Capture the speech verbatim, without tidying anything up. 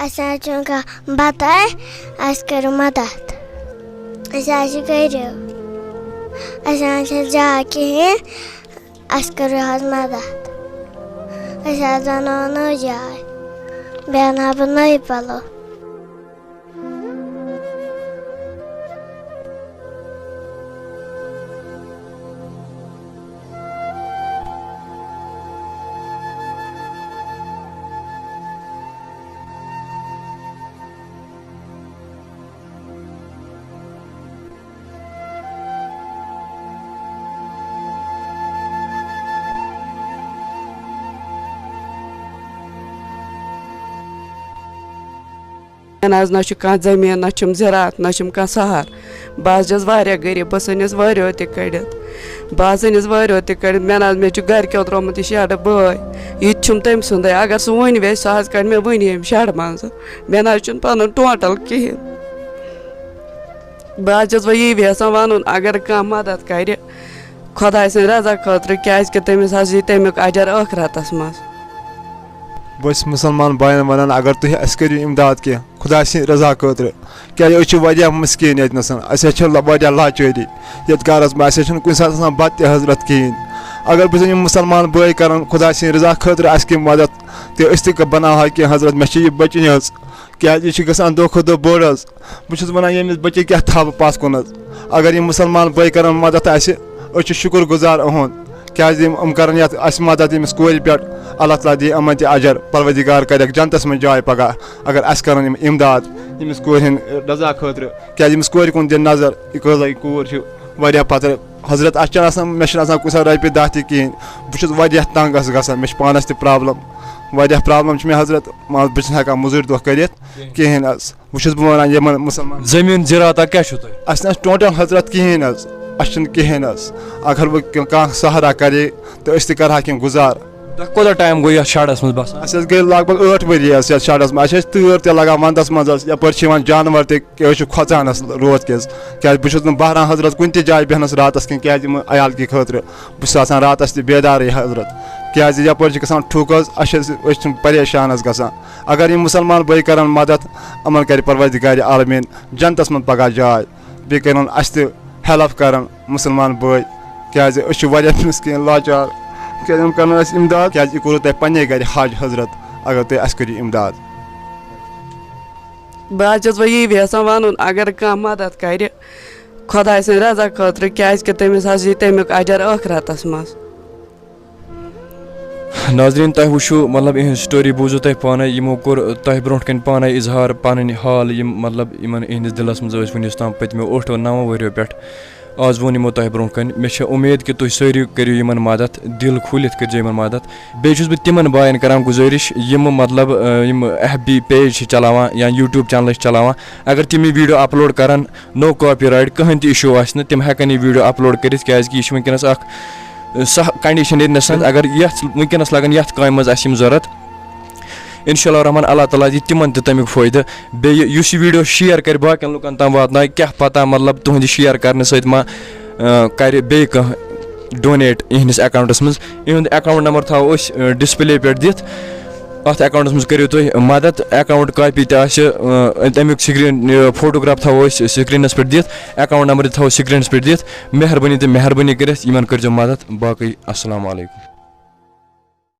اَسہِ حظ چھُنہٕ کانٛہہ بَتَے، اَسہِ کٔرِو مَدَد۔ أسۍ حظ چھِ غریٖب، اَسہِ حظ چھَنہٕ جاے کِہیٖنۍ، اَسہِ کٔرِو حظ مَدَد۔ أسۍ حظ بَناوو نٔو جاے، بیٚیہِ اَنہٕ ہا بہٕ نٔوۍ پَلو۔ مےٚ نہ حظ نہ چھُ کانٛہہ زٔمیٖن، نہ چھُم زِراعت، نہ چھُم کانٛہہ سہار۔ بہٕ حظ چھَس واریاہ غریٖب، بہٕ ژھٕنِس وٲرِو تہِ کٔڑِتھ۔ بہٕ حظ ژھٕنِس وٲرِو تہِ کٔڑِتھ۔ مےٚ نہ حظ، مےٚ چھُ گَرِکیو ترٛوومُت یہِ شَڈٕ بٲے۔ یہِ تہِ چھُم تٔمۍ سُنٛدٕے۔ اگر سُہ وٕنہِ ویٚژھِ، سُہ حظ کَڑِ مےٚ وٕنہِ ییٚمہِ شَڈٕ منٛزٕ۔ مےٚ نہ حظ چھُنہٕ پَنُن ٹوٹَل کِہیٖنۍ۔ بہٕ حظ چھَس وۄنۍ یی یَژھان وَنُن، اگر کانٛہہ مَدَد کَرِ خۄداے سٕنٛدِ رضا خٲطرٕ، کیٛازِکہِ تٔمِس حظ یی تَمیُک اَجر ٲخرَتَس منٛز۔ بہٕ چھُس مُسلمان بایَن وَنان، اگر تُہۍ اَسہِ کٔرِو اِمداد کینٛہہ خۄداے سٕنٛدِ رضا خٲطرٕ، کیٛازِ أسۍ چھِ واریاہ مِسکیٖن ییٚتہِ نَسَن، اَسہِ حظ چھِ واریاہ لاچٲری یَتھ گَرَس منٛز، اَسہِ حظ چھُنہٕ کُنہِ ساتہٕ آسان بَتہٕ تہِ حضرت کِہیٖنۍ۔ اگر بہٕ زَن یِم مُسلمان بٲے کَرَن خۄداے سٕنٛدِ رضا خٲطرٕ اَسہِ کینٛہہ مَدَد، تہٕ أسۍ تہِ بَناوہو کینٛہہ حضرت، مےٚ چھِ یہِ بٔچِنۍ حظ، کیٛازِ یہِ چھِ گژھان دۄہ کھۄتہٕ دۄہ بٔڑ حظ۔ بہٕ چھُس وَنان، ییٚمِس بٔچی کیٛاہ تھاوٕ بہٕ پَتھ کُن حظ؟ اگر یِم مُسلمان بٲے کَرَن مَدَد اَسہِ، أسۍ چھِ شُکُر گُزار اُہُنٛد، کیٛازِ یِم، یِم کَرَن یَتھ اَسہِ مَدَد، ییٚمِس کورِ پٮ۪ٹھ۔ اللہ تعالیٰ دِیہِ یِمَن تہِ اَجر، پروردگار کَرٮ۪کھ جنتَس منٛز جاے پَگاہ، اگر اَسہِ کَرَن یِم اِمداد ییٚمِس کورِ ہِنٛدِ رضا خٲطرٕ، کیٛازِ ییٚمِس کورِ کُن دِن نظر، یہِ کۭژاہ یہِ کوٗر چھِ واریاہ پَتہٕ۔ حضرت، اَسہِ چھَنہٕ آسان، مےٚ چھِنہٕ آسان کُنہِ ساتہٕ رۄپیہِ دَہ تہِ کِہیٖنۍ، بہٕ چھُس واریاہ تنٛگ حظ گژھان، مےٚ چھِ پانَس تہِ پرٛابلِم، واریاہ پرٛابلِم چھِ مےٚ حضرت، مان، بہٕ چھُس نہٕ ہٮ۪کان مٔزوٗرۍ دۄہ کٔرِتھ کِہیٖنۍ حظ۔ وۄنۍ چھُس بہٕ وَنان یِمَن مُسلمان، زٔمیٖن زِراعتا کیٛاہ چھُو تۄہہِ؟ اَسہِ نہ حظ ٹوٹَل حضرت کِہیٖنۍ حظ، اَسہِ چھُنہٕ کِہیٖنۍ حظ۔ اگر وۄنۍ کانٛہہ سہارا کَرے تہٕ أسۍ تہِ کَرٕہا کینٛہہ گُزار۔ تۄہہِ کوٗتاہ ٹایم گوٚو یَتھ شَڈَس منٛز بَسان؟ اَسہِ حظ گٔے لگ بگ ٲٹھ ؤری حظ یَتھ شَڈَس منٛز۔ اَسہِ حظ چھِ تۭر تہِ لَگان وَنٛدَس منٛز حظ، یَپٲرۍ چھِ یِوان جانوَر تہِ، کہِ أسۍ چھِ کھۄژان حظ روٗد کِس، کیٛازِ بہٕ چھُس نہٕ بہران حضرت کُنہِ تہِ جایہِ بیٚہنَس راتَس کِہیٖنۍ، کیٛازِ یِمَن عیال کہِ خٲطرٕ۔ بہٕ چھُس آسان راتَس تہِ بیدارٕے حضرت، کیٛازِ یَپٲرۍ چھِ گژھان ٹھُک حظ، اَسہِ حظ، أسۍ چھِ پریشان حظ گژھان۔ اگر یِم مُسلمان بٲے کَرَن مَدَد، یِمَن کَرِ پروردگارِ عالمیٖن جنتَس منٛز پَگاہ جاے، بیٚیہِ کَرَن اَسہِ تہِ ہیلپ کَرَن مُسلمان بٲے، کیٛازِ أسۍ چھِ واریاہ مِسکیٖن لاچار، کیٛازِ یِم کَرَن اَسہِ اِمداد، کیٛازِ یہِ کوٚروٕ تۄہہِ پنٛنے گَرِ حج حضرت، اگر تُہۍ اَسہِ کٔرِو اِمداد۔ بہٕ حظ چھَس وۄنۍ یی یَژھان وَنُن، اگر کانٛہہ مَدَد کَرِ خۄداے سٕنٛدِ رضا خٲطرٕ، کیٛازِکہِ تٔمِس حظ یی تَمیُک اَجر ٲخرَتَس منٛز۔ ناظریٖن، تۄہہِ وٕچھِو، مطلب، یِہٕنٛز story بوٗزِو تۄہہِ پانَے۔ یِمو کوٚر تۄہہِ برونٛٹھ کَنہِ پانَے اظہار پَنٕنۍ حال، یِم، مطلب، یِمَن یِہِنٛدِس دِلَس منٛز ٲسۍ وٕنیُک تام پٔتمیو ٲٹھو نَوو ؤریو پٮ۪ٹھ۔ آز ووٚن یِمو تۄہہِ برونٛہہ کَنہِ۔ مےٚ چھےٚ اُمید کہِ تُہۍ سٲری کٔرِو یِمَن مَدَد، دِل کھوٗلِتھ کٔرۍزیو یِمَن مَدَد۔ بیٚیہِ چھُس بہٕ تِمَن بایَن کَران گُزٲرِش، یِم، مطلب، یِم F B page چھِ چَلاوان یا YouTube channel چھِ چَلاوان، اگر تِم یہِ video upload کَرَن، no copyright، کٕہٕنۍ تہِ issue آسہِ نہٕ، تِم ہٮ۪کَن یہِ video upload کٔرِتھ، کیٛازِکہِ یہِ چھِ وٕنکیٚنَس اَکھ سۄ condition ییٚتہِ نَسَن، اگر یَتھ وٕنکیٚنَس لَگَن یَتھ کامہِ منٛز اَسہِ یِم ضوٚرَتھ، اِنشاء اللہ الرحمن، اللہ تعالیٰ دِیہِ تِمَن تہِ تَمیُک فٲیدٕ۔ بیٚیہِ یُس یہِ video share کَرِ باقیَن لُکَن تام واتناوِ، کیٛاہ پَتہ، مطلب، تُہٕنٛدِ share کَرنہٕ سۭتۍ ما، آ، کَرِ بیٚیہِ کانٛہہ donate یِہِنٛدِس account منٛز۔ یِہُنٛد account number تھاوو أسۍ، آ، display پٮ۪ٹھ دِتھ۔ اَتھ account منٛز کٔرِو تُہۍ مَدَد۔ Account copy تہِ آسہِ، آ، تَمیُک screen، آ، photograph تھاوو أسۍ screen پٮ۪ٹھ دِتھ۔ Account number تہِ تھاوو screen پٮ۪ٹھ دِتھ۔ مہربٲنی تہٕ مہربٲنی کٔرِتھ یِمَن کٔرۍزیو مَدَد۔ باقٕے السلام علیکم۔